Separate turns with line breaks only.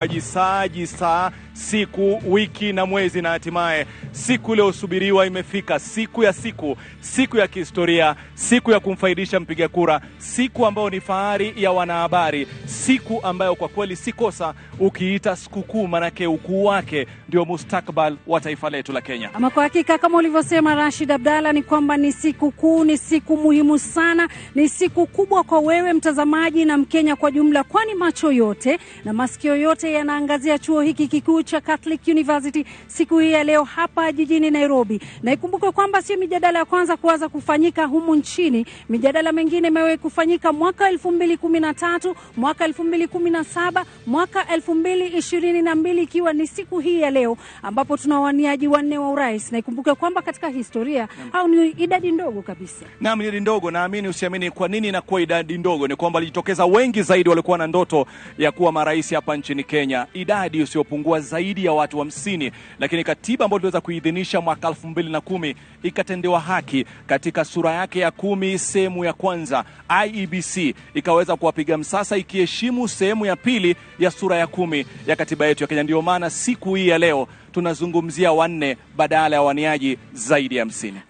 Saa jisaa, siku, wiki na mwezi, na hatimaye siku iliyosubiriwa imefika, siku ya siku, siku ya kihistoria, siku ya kumfaidisha mpiga kura, siku ambayo ni fahari ya wanahabari, siku ambayo kwa kweli si kosa ukiita sikukuu, manake ukuu wake ndio mustakbal wa taifa letu la Kenya.
Ama kwa hakika kama ulivyosema Rashid Abdalla, ni kwamba ni siku kuu, ni siku muhimu sana, ni siku kubwa kwa wewe mtazamaji na Mkenya kwa jumla, kwani macho yote na masikio yote yanaangazia chuo hiki kikuu cha Catholic University siku hii ya leo hapa jijini Nairobi. Na ikumbuke kwamba sio mijadala ya kwanza kuanza kufanyika humu nchini. Mijadala mingine imewahi kufanyika mwaka 2013, mwaka 2017, mwaka 2022, ikiwa ni siku hii ya leo ambapo tuna waniaji wanne wa urais, na ikumbuke kwamba katika historia au ni idadi ndogo kabisa.
Naam, idadi ndogo. Naamini usiamini. Kwa nini inakuwa idadi ndogo? Ni kwamba walijitokeza wengi zaidi walikuwa na ndoto ya kuwa marais hapa nchini Kenya, idadi isiyopungua zaidi ya watu 50, lakini katiba ambayo tuliweza kuidhinisha mwaka 2010 ikatendewa haki katika sura yake ya 10 sehemu ya kwanza. IEBC ikaweza kuwapiga msasa ikiheshimu sehemu ya pili ya sura ya 10 ya katiba yetu ya Kenya. Ndio maana siku hii ya leo tunazungumzia wanne badala ya waniaji zaidi ya 50.